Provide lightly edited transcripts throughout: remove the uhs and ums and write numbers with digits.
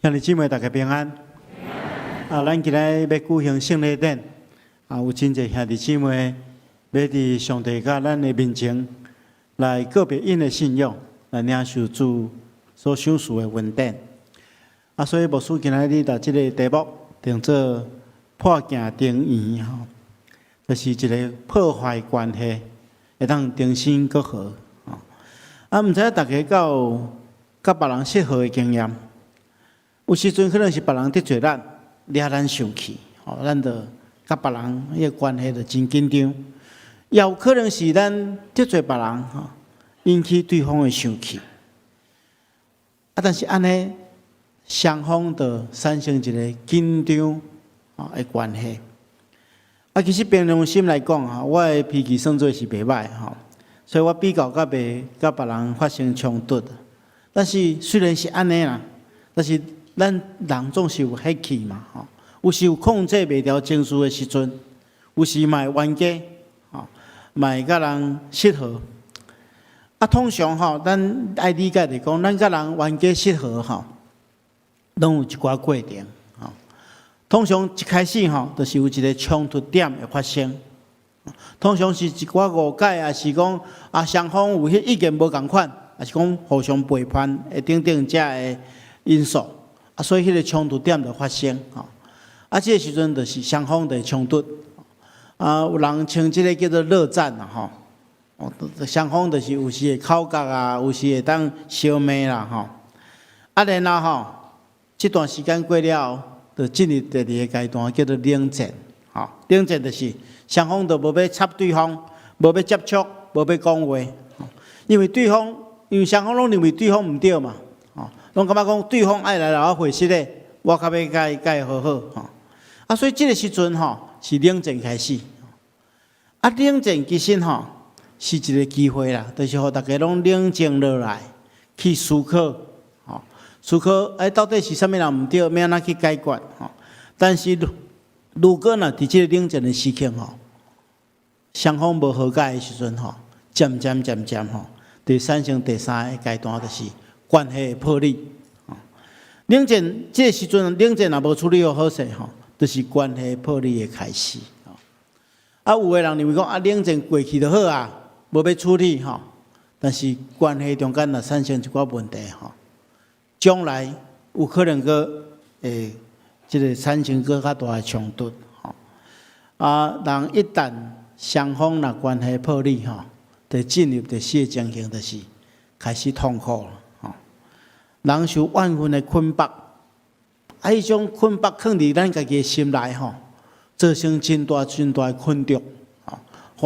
兄弟姊妹，大家平安。啊，咱今日欲舉行聖禮典，啊，有真濟兄弟姊妹欲佇上帝佮咱的面前來告別𪜶的信仰，來領受主所賞賜的恩典。啊，所以牧師今仔日就這個題目定做破鏡重圓吼，就是一個破壞關係會當重新閣好。啊，毋知影大家敢有佮別人失和的經驗？有時陣可能是別人得罪咱，惹咱生氣，吼，咱就佮別人彼個關係就真緊張。也有可能是咱得罪別人，吼，引起對方的生氣。啊，但是按呢，雙方就產生一個緊張的關係。啊，其實憑良心來講，吼，我的脾氣算做是袂䆀吼，所以我比較較袂佮別人發生衝突。但是雖然是按呢啦，但是咱人總是有火氣嘛，吼，有時有控制袂牢情緒的時陣，有時嘛會冤家，吼，嘛會佮人失和。啊，通常吼，咱愛理解就講，咱佮人冤家失和吼，攏有一寡過程，吼。通常一開始吼，就是有一個衝突點會發生。通常是一寡誤解，抑是講啊，雙方有彼意見無仝款，抑是講互相背叛的等等這的因素。啊，所以彼個衝突點就發生，吼。啊，這個時陣就是雙方的衝突。啊，有人稱這個叫做熱戰啦，吼。哦，雙方就是有時會口角啊，有時會當相罵啦，吼。啊，然後吼，這段時間過了後，就進入第二個階段，叫做冷戰。吼，冷戰就是雙方都無欲插對方，無欲接觸，無欲講話。因為雙方攏認為對方毋對嘛。攏感覺講對方愛來予我回失的，我較欲佮伊和好吼。啊，所以這個時陣吼是冷戰開始。啊，冷戰其實吼是一個機會啦，就是予大家攏冷靜落來去思考，吼，思考欸到底是啥物人毋對，欲按怎去解決吼。但是如果若佇這個冷戰的時刻吼，雙方無和解的時陣吼，漸漸漸漸吼，就產生第三個階段，就是關係的破裂。冷戰這個時陣，冷戰若無處理好好勢吼，就是關係破裂的開始。啊，有的人認為講啊，冷戰過去就好啊，無欲處理吼。但是關係中間若產生一寡問題吼，將來有可能閣會這個產生閣較大的衝突吼。啊，人一旦雙方若關係破裂吼，就進入第四個情形，就是開始痛苦了。人受怨恨的捆綁，啊，彼種捆綁囥佇咱家己的心內吼，造成真大真大的困擾，吼，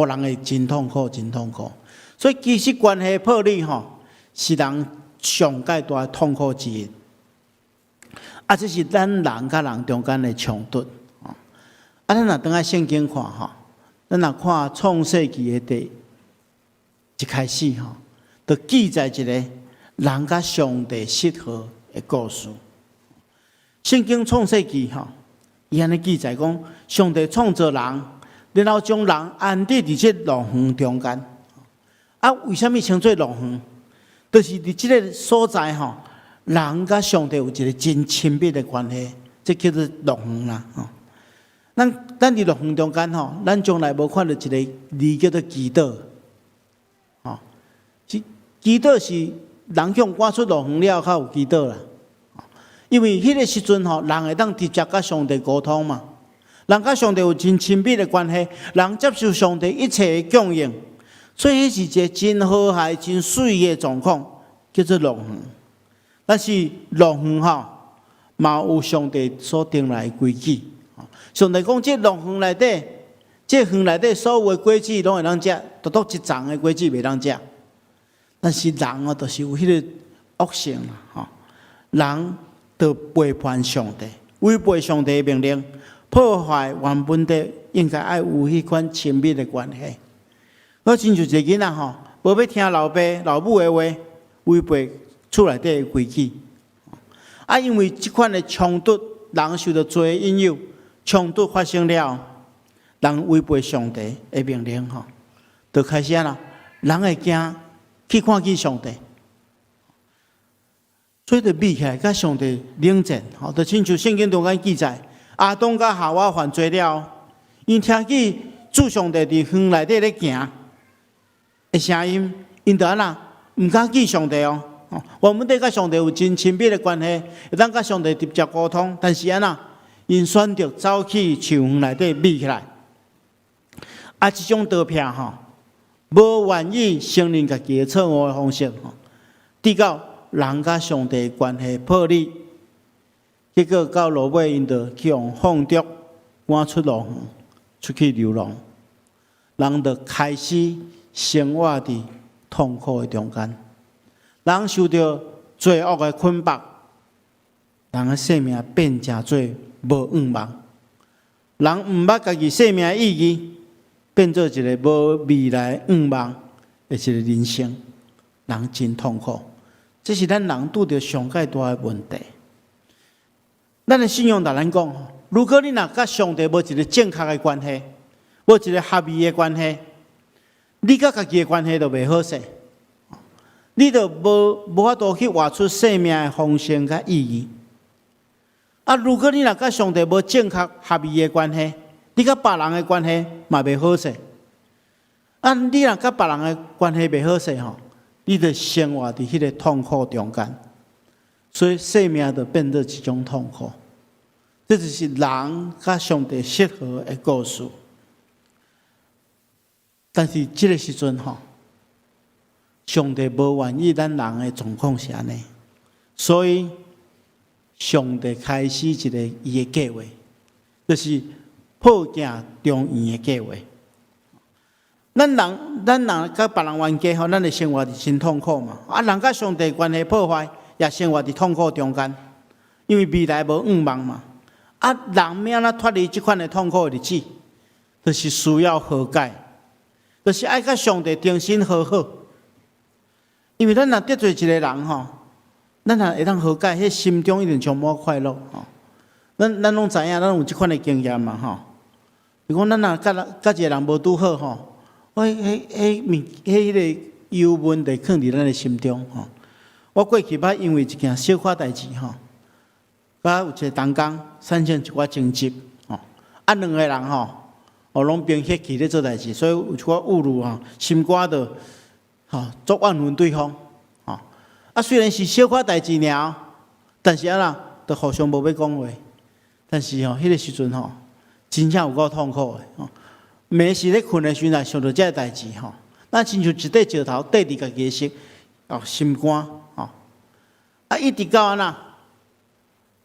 予人會真痛苦，真痛苦。所以其實關係破裂吼，是人上蓋大的痛苦之一。啊，這是咱人佮人中間的衝突。啊，咱若轉來聖經看吼，咱若看創世記的第一開始吼，就記載一個人佮上帝失和的故事。聖經創世記吼，伊按呢記載講，上帝創造人，然後將人安置佇這樂園中間。啊，為啥物稱做樂園？就是佇這個所在吼，人佮上帝有一個真親密的關係，這叫做樂園啦。吼，咱佇樂園中間吼，咱從來無看著一個字叫做祈禱。吼，是祈禱是人予趕出樂園了，才有祈禱啦。因為彼個時陣吼，人會當直接佮上帝溝通嘛，人佮上帝有真親密的關係，人接受上帝一切的供應，所以彼是一個真和諧、真媠的狀況，叫做樂園。但是樂園吼，嘛有上帝所定來的規矩。上帝講，這樂園內底，這園內底所有的果子攏會當食，獨獨一叢的果子袂當食。但是人哦，就是有彼個惡性啦，吼，人就背叛上帝，違背上帝的命令，破壞原本的應該愛有彼款親密的關係。好親像一個囡仔吼，無欲聽老爸老母的話，違背厝內底的規矩。啊，因為這款的衝突，人受著罪的引誘，衝突發生了，人違背上帝的命令吼，就開始按怎，人會驚去看見上帝。所以就秘起來，佮上帝冷戰，吼，就親像聖經中間記載，亞當佮夏娃犯罪了，𪜶聽見主上帝佇園內底咧行的聲音，𪜶就按怎？毋敢見上帝哦。原本底佮上帝有真親密的關係，會當佮上帝直接溝通，但是按怎？𪜶選擇走去樹園內底秘起來。啊，這種逃避吼，無願意承認家己的錯誤的方式吼，直到人佮上帝關係破裂，結果到落尾，𪜶就去予放逐，趕出樂園，出去流浪，人就開始生活佇痛苦的中間，人受著罪惡的捆綁，人的生命變成做無盼望，人毋捌家己生命的意義，變做一个無未來盼望的一個人生，人真痛苦。這是咱人拄著上蓋大的問題。咱的信仰共咱講，如果你若佮上帝無一個正確的關係，無一個合意的關係，你佮家己的關係就袂好勢，你就無法度去活出生命的豐盛佮意義。啊，如果你若佮上帝無正確合意的關係，你佮別人的關係嘛袂好勢。啊，你若佮別人的關係袂好勢吼，你就生活佇彼個痛苦中間，所以生命就變做一種痛苦。這就是人佮上帝失和的故事。但是這个時陣吼，上帝無願意咱人的狀況是按呢，所以上帝開始一个伊的計劃，就是破鏡重圓的計劃。咱人佮別人冤家吼，咱的生活是真痛苦嘛。啊，人佮上帝關係破壞，也生活佇痛苦中間，因為未來無盼望嘛。啊，人欲按怎脫離這款的痛苦的日子，就是需要和解，就是愛佮上帝重新和好。因為咱若得罪一個人吼，咱若會當和解，彼心中一定充滿快樂吼。咱攏知影，咱有這款的經驗嘛吼。如果咱若佮一個人無拄好吼，彼個憂悶就囥佇咱的心中吼。我過去捌因為一件小可代誌吼，佮有一個同工產生一寡爭執吼。啊，兩個人吼，哦，攏冰血氣咧做代誌，所以有一寡鬱慮吼，心肝就吼足怨恨對方吼。啊，雖然是小可代誌爾，但是按怎，就互相無欲講話。但是吼，彼個時陣吼，真正有夠痛苦的吼。暝時咧睏的時陣，想著這个代誌吼，咱親像一塊石頭綴佇家己的心，哦，心肝吼。啊，一直到按怎，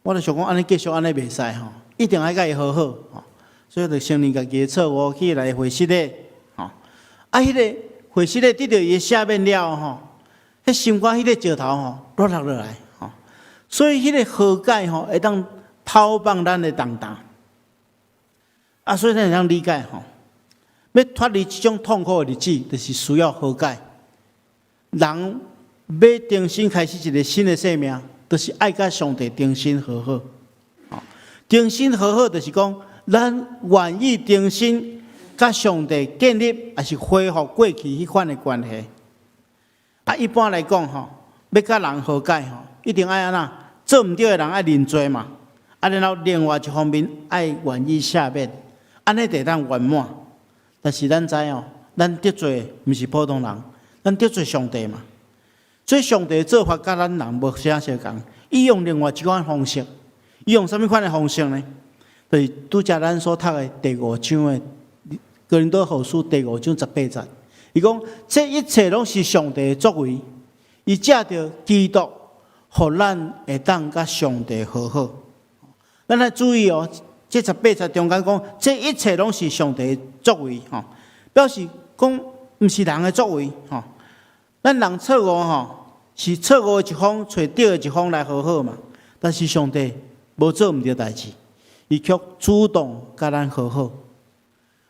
我就想講按呢繼續按呢袂使吼，一定愛佮伊和好吼。所以就承認家己的錯誤，去來會室咧吼。啊，彼个會室咧得著伊的赦免了吼，彼心肝彼个石頭吼，落落來吼。所以彼个和解吼，會當透放咱的重擔。啊，所以咱會當理解吼，欲脫離這種痛苦的日子，就是需要和解。人欲重新開始一個新的生命，就是愛佮上帝重新和好。重新和好就是講，咱願意重新佮上帝建立，抑是恢復過去彼款的關係。啊，一般來講吼，欲佮人和解吼，一定愛按怎？做毋對的人愛認罪嘛。啊，然後另外一方面愛願意赦免，按呢就會當圓滿。但是咱知哦，咱得罪毋是普通人，咱得罪上帝嘛。所以上帝的做法佮咱人無啥相仝，伊用另外一款方式，伊用啥物款的方式呢？就是拄才咱所讀的第五章的哥林多後書第五章十八節，伊講這一切攏是上帝的作為，伊藉著基督，予咱會當佮上帝和好。咱來注意哦，這十八節中間講，這一切攏是上帝的作為，吼，表示講毋是人的作為，吼。咱人錯誤吼，是錯誤的一方揣對的一方來和好嘛。但是上帝無做毋對代誌，伊卻主動佮咱和好。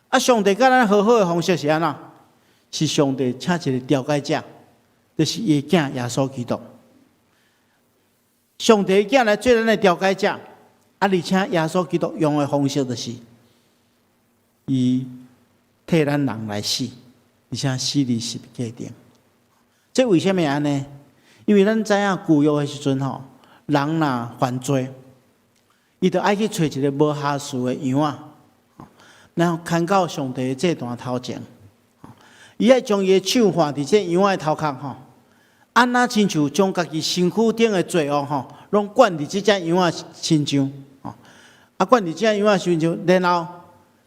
啊，上帝佮咱和好的方式是按怎？是上帝請一个調解者，就是伊的囝耶穌基督。上帝的囝來做咱的調解者，啊，而且耶穌基督用的方式就是，伊替咱人來死，而且死佇十字架頂。這為啥物按呢？因為咱知影舊約的時陣吼，人若犯罪，伊就愛去揣一个無瑕疵的羊仔，然後牽到上帝的祭壇頭前，伊愛將伊的手按佇這羊仔的頭殼吼，按那親像將家己身軀頂的罪惡吼，攏灌佇這隻羊仔身上，啊，灌佇這隻羊仔身上，然後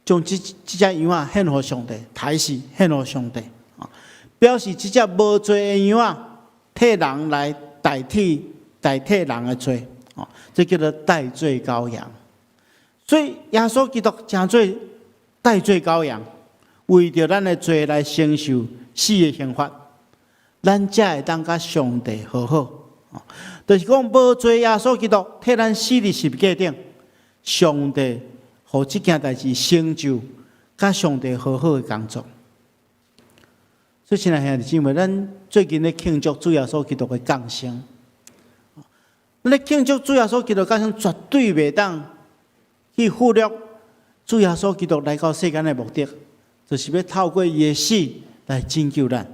將這隻羊仔獻予上帝，刣死獻予上帝，表示這隻無罪的羊仔替人來代替人的罪，哦，這叫做代罪羔羊。所以耶穌基督成做代罪羔羊，為著咱的罪來承受死的刑罰，咱才會當佮上帝和好。就是講無罪耶穌基督替咱死佇十字架頂，上帝予這件代誌成就佮上帝和好的工作。所以，親愛兄弟姊妹，咱最近咧慶祝主耶穌基督的降生。咱咧慶祝主耶穌基督降生，絕對袂當去忽略主耶穌基督來到世間的目的，就是欲透過伊的死來拯救咱。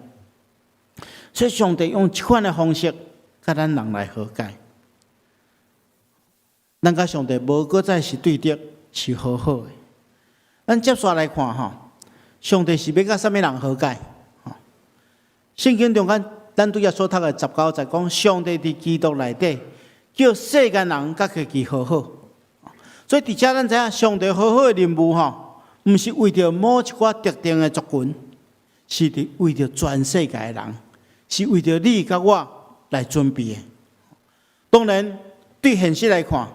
所以，上帝用這款的方式，佮咱人來和解。咱佮上帝無閣再是對敵，是和好的。咱接續來看吼，上帝是欲佮啥物人和解？聖經中間，咱拄才所讀的十九節講，上帝佇基督內底，叫世間人佮家己和好。所以佇遮咱知影，上帝和好的任務吼，毋是為著某一寡特定的族群，是佇為著全世界的人，是為著你佮我來準備的。當然，對現實來看，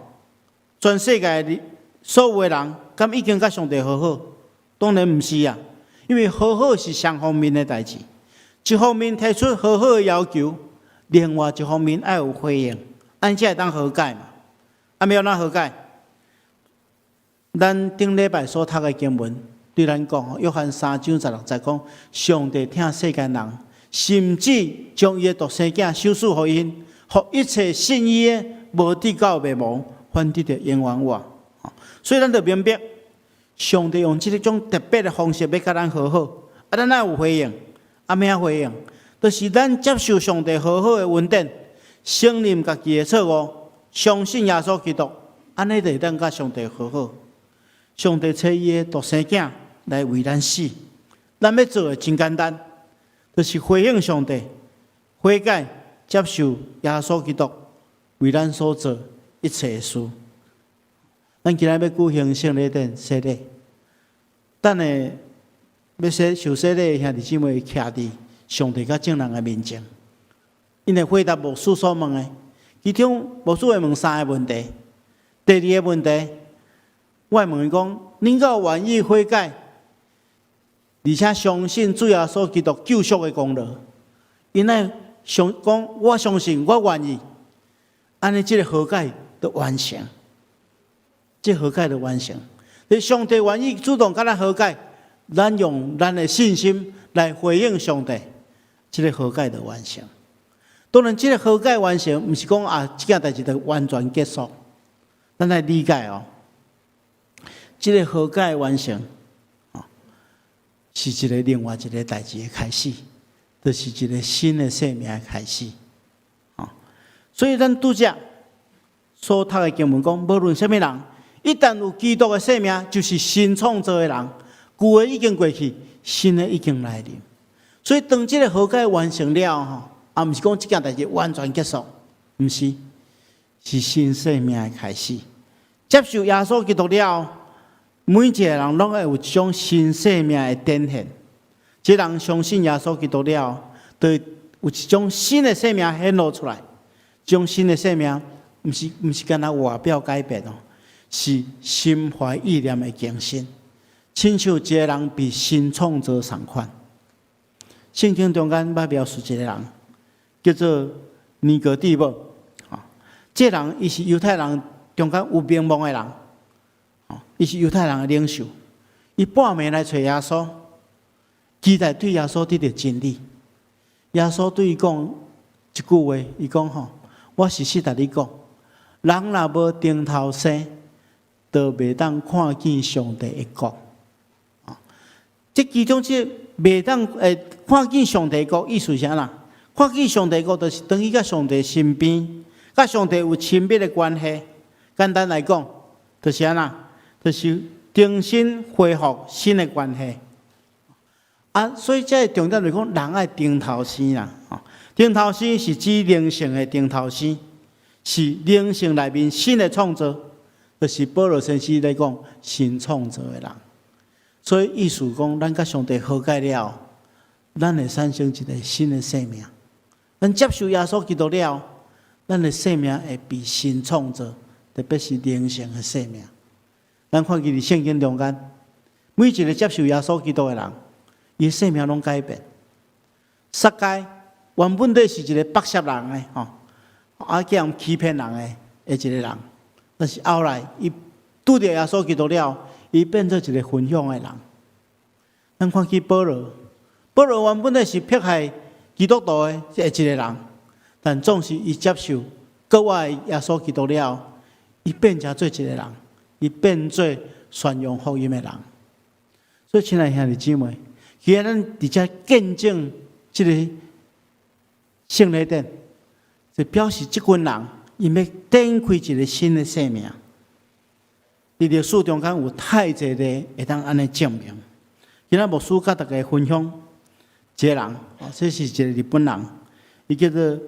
全世界的所有的人，敢已經佮上帝和好？當然毋是啊，因為和好是雙方面的代誌。一方面提出和好的要求，另外一方面愛有回應，按呢才會當和解嘛。啊，欲按怎和解？咱頂禮拜所讀的經文對咱講，約翰三章十六節講，上帝疼世間人，甚至將伊的獨生囝賞賜予𪜶，予一切信伊的，無致到滅亡，反得著永遠活。所以咱就明白，上帝用這種特別的方式欲佮咱和好，啊，咱愛有回應。啊，欲按怎回應？就是咱接受上帝和好的恩典，承認家己的錯誤，相信耶穌基督，按呢就會當佮上帝和好。上帝差伊的獨生囝來為咱死，咱欲做的真簡單，就是回應上帝，悔改，接受耶穌基督為咱所做一切的事。咱今仔欲舉行聖禮典洗禮，等下欲洗受洗禮的兄弟姊妹徛佇上帝佮眾人的面前，𪜶會回答牧師所問的，其中牧師會問三個問題。第二個問題，我會問伊講：恁敢有願意悔改，而且相信主耶穌基督救贖的功勞？𪜶愛相講，我相信，我願意，按呢這个和解就完成，這和解就完成。你上帝願意主動佮咱和解，咱用咱的信心來回應上帝，這个和解就完成。當然，這个和解完成，毋是講啊，這件代誌就完全結束。咱來理解哦，這个和解完成，是一个另外一个代誌的開始，就是一个新的生命的開始。所以咱拄才所讀的經文講，無論啥物人，一旦有基督的生命，就是新創造的人，舊的已經過去，新的已經來臨。所以當這个和解完成了吼，也毋是講這件代誌完全結束，毋是，是新生命的開始。接受耶穌基督了，每一個人攏會有一種新生命的展現。這人相信耶穌基督了，就會有一種新的生命顯露出來。這種新的生命，毋是干焦外表改變哦，是心懷意念的更新，親像一個人被新創造仝款。聖經中間捌描述一個人，叫做尼哥底母。啊，這人伊是猶太人中間有名望的人，伊是猶太人的領袖。伊半暝來揣耶穌，期待對耶穌得著真理。耶穌對伊講一句話，伊講吼：我實實共你講，人若無重頭生，就袂當看見上帝的國。這其中這袂當看見上帝的國，意思是按怎？看見上帝國，就是轉去佮上帝身邊，佮上帝有親密的關係。簡單來講，就是按怎，就是重新恢復新的關係。啊，所以這个重點就是講，人愛重頭生啦。吼，重頭生是指靈性的重頭生，是靈性內面新的創造，就是保羅先生咧講新創造的人。所以意思講，咱佮上帝和解了，咱會產生一個新的生命。咱接受耶穌基督了，咱的生命會被新創造，特別是靈性的生命。咱看見佇聖經中間，每一個接受耶穌基督的人，伊生命攏改變。撒該原本底是一個剝削人的吼，啊，叫人欺騙人的一個人，但是後來伊拄著耶穌基督了，伊變做一個分享的人。咱看見保羅，保羅原本底是迫害基督徒的這一個人，但總是伊接受國外耶穌基督了，伊變成做一個人，伊變做宣揚福音的人。所以，親愛兄弟姊妹，今仔咱佇遮見證這個聖禮典，就表示這群人𪜶欲展開一個新的生命。佇歷史中間有太濟例會當按呢證明。今仔牧師佮大家分享一個人，哦，這是一個日本人，伊叫做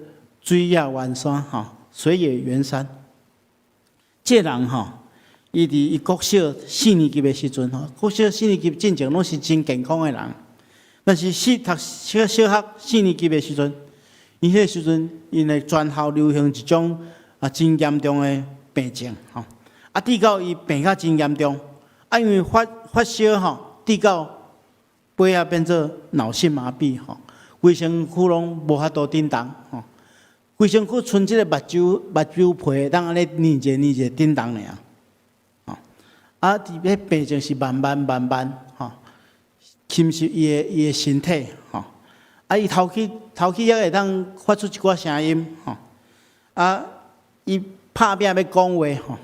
水野元山，吼，水野元山。這個人吼，伊佇伊國小四年級的時陣，吼，國小四年級進前攏是真健康的人，但是讀小小學四年級的時陣，伊彼个時陣，𪜶的全校流行一種啊真嚴重的病症，吼，啊，直到伊病甲真嚴重，啊，因為發燒吼，直到尾仔變做腦性麻痹吼，規身軀攏無法度振動吼，規身軀賰這个目睭皮，當按呢捏者捏者振動爾，吼，啊，佇彼病症是慢慢慢慢吼，侵蝕伊的身體吼，啊，伊頭氣猶會當發出一寡聲音吼，啊，伊拍拚欲講話吼，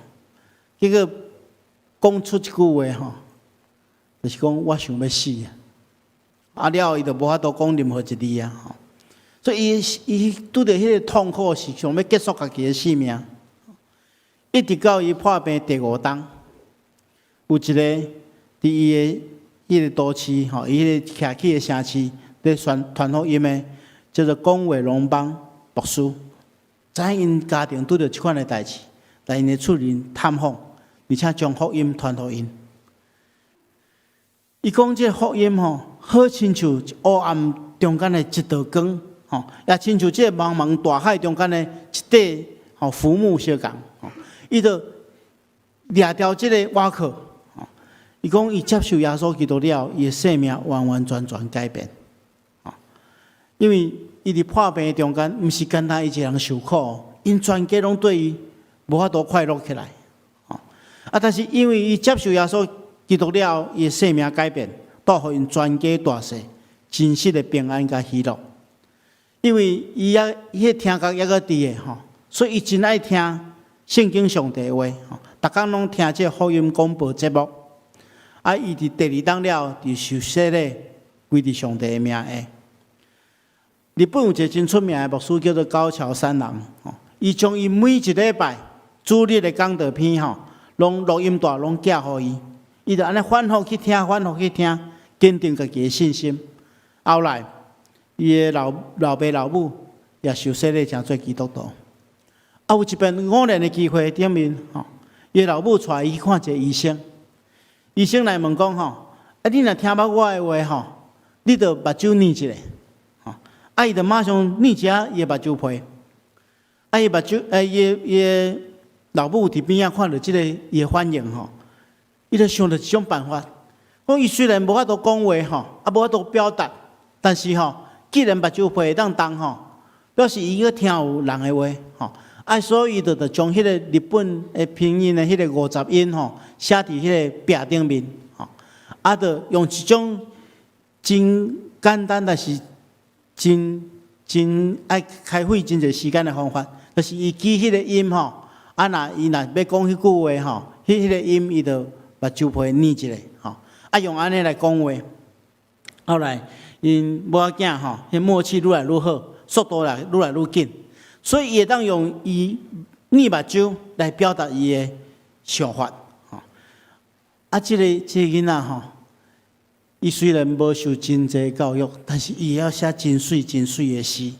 結果講出一句話吼，就是講我想欲死啊！啊了後，伊就無法度講任何一字啊！吼，所以伊拄著彼個痛苦是想欲結束家己的性命。一直到伊破病第五冬，有一個佇伊的彼個都市吼，伊彼個徛起的城市咧宣傳福音的，叫做龔偉龍邦牧師，知影𪜶家庭拄著這款的代誌，來𪜶的厝裡探訪，而且將福音傳予𪜶。伊講這個福音吼，好親像黑暗中間的一道光，吼，也親像這個茫茫大海中間的一塊吼浮木相仝，吼，伊就掠牢這个倚靠，吼，伊講伊接受耶穌基督了，伊的生命完完全全改變，吼，因為伊佇破病中間，毋是干焦伊一個人受苦，𪜶全家攏對伊無法度快樂起來，吼，啊，但是因為伊接受耶穌基督了，伊的生命改變，帶予𪜶全家大細真實的平安佮喜樂。因為伊猶彼个聽覺猶閣佇的吼，所以伊真愛聽聖經上帝話吼，逐工攏聽這個福音廣播節目。啊，伊佇第二冬了，就受洗禮，歸佇上帝的名下。日本有一個真出名的牧師叫做高橋三郎，吼，伊將伊每一禮拜主日的講道片吼，攏錄音帶攏寄予伊。伊就按呢反覆去聽，反覆去聽，堅定家己的信心。後來，伊的老爸老母也受洗禮，成做基督徒。啊，有一遍偶然的機會頂面，吼，伊的老母帶伊去看一個醫生。醫生來問講吼，啊，你若聽捌我的話吼，你就目睭捏一下，吼，啊，伊就馬上捏一下伊的目睭皮。啊，伊目睭，伊的老母佇邊仔看著這个伊的反應吼。伊就想著一種辦法，講伊雖然無法度講話吼，啊無法度表達，但是吼，既然目睭皮會當動吼，表示伊閣聽有人的話吼，啊，所以伊就將彼個日本的拼音的彼個50音吼，寫佇彼個壁頂面吼，啊，就用一種真簡單，但是真真愛開費真濟時間的方法，就是伊記彼個音吼，啊，若伊若欲講彼句話吼，彼個音伊就目睭皮捏一下，吼，啊，用按呢來講話。後來𪜶某仔囝吼，彼默契愈來愈好，速度來愈來愈緊，所以伊會當用伊捏目睭來表達伊的想法。吼，啊，這個囡仔吼，伊雖然無受真濟教育，但是伊會曉寫真媠真媠的詩。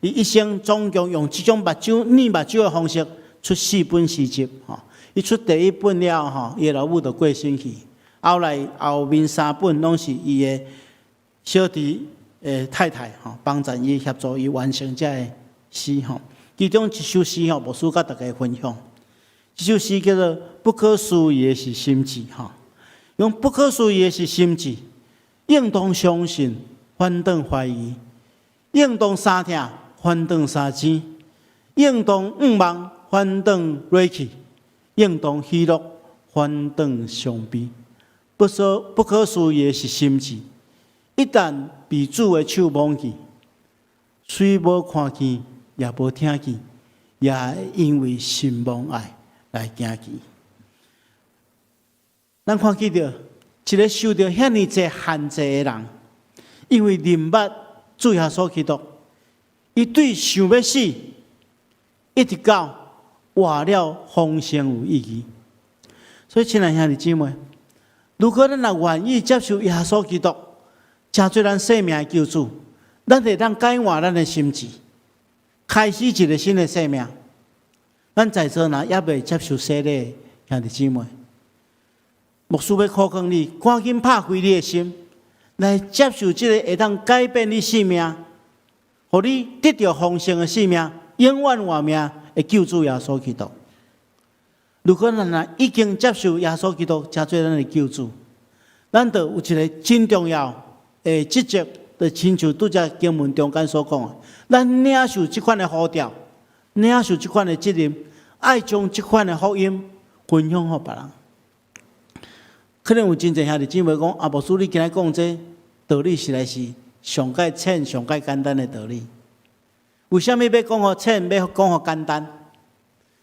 伊一生總共用這種目睭捏目睭的方式出四本詩集。吼，伊出第一本了後，伊的老母就過身去。後來後面三本攏是伊的小弟的太太吼幫助伊協助伊完成這个詩吼。其中一首詩吼，牧師佮大家分享。這首詩叫做《不可思議的是心志》吼。用不可思議的是心志，應當相信，反轉懷疑；應當相疼，反轉相憎；應當向望，反轉銳去；應當喜樂，反轉傷悲。不可思議的是心志，一旦被主的手摸去，雖無看見，也無聽見，也會因為神望愛來行去。咱看見著一个受著遐爾濟限制的人，因為認捌主耶穌基督，伊對想欲死，一直到活了豐盛有意義。所以，親愛兄弟姊妹，如果咱若願意接受耶穌基督，成做咱生命的救主，咱會當改換咱的心志，開始一个新的生命。咱在座若猶未接受洗禮的兄弟姊妹，牧師欲苦勸你，趕緊拍開你的心，來接受這个會當改變你生命，予你得著豐盛的生命、永遠活命的救主耶穌基督。如果咱若已經接受耶穌基督，成做咱的救主，咱就有一个真重要的職責，就親像拄才經文中間所講的，咱領受這款的呼召，領受這款的責任，愛將這款的福音分享予別人。可能有真濟兄弟姊妹講：啊，牧師，你今日講這道理實在是上蓋淺、上蓋簡單的道理。為啥物欲講予淺，欲講予簡單？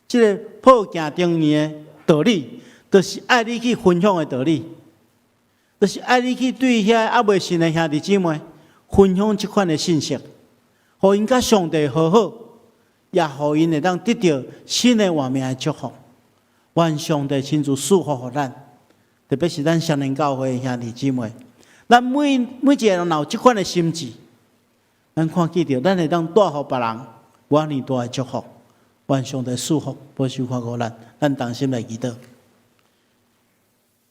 這个破鏡重圓的道理，就是愛你去分享的道理，就是愛你去對遐猶未信的兄弟姊妹分享這款的信息，予𪜶佮上帝和好，也予𪜶會當得著新的活命的祝福。願上帝親自賜福予咱，特別是咱雙連教會的兄弟姊妹，咱每每一个人若有這款的心志，咱看見著，咱會當帶予別人偌爾大的祝福。願上帝賜福，保守看顧咱，咱同心來祈禱。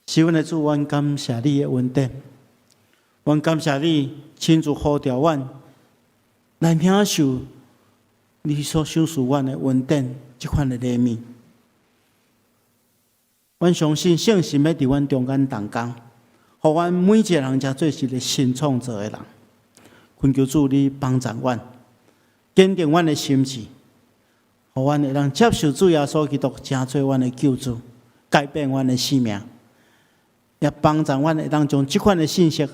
是阮的主，阮感謝你的恩典，阮感謝你親自呼召阮來領受你所賞賜阮的恩典，這款的禮物。阮相信聖神欲佇阮中間動工，予阮每一个人成做一个新創造的人。懇求主你幫助阮，堅定阮的心志，予阮會當接受主耶穌基督，成做阮的救主，改變阮的生命，也幫助阮會當將這款的信息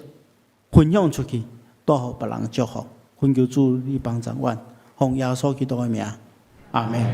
分享出去，帶予別人祝福。懇求主你幫助阮，奉耶穌基督的名，阿門。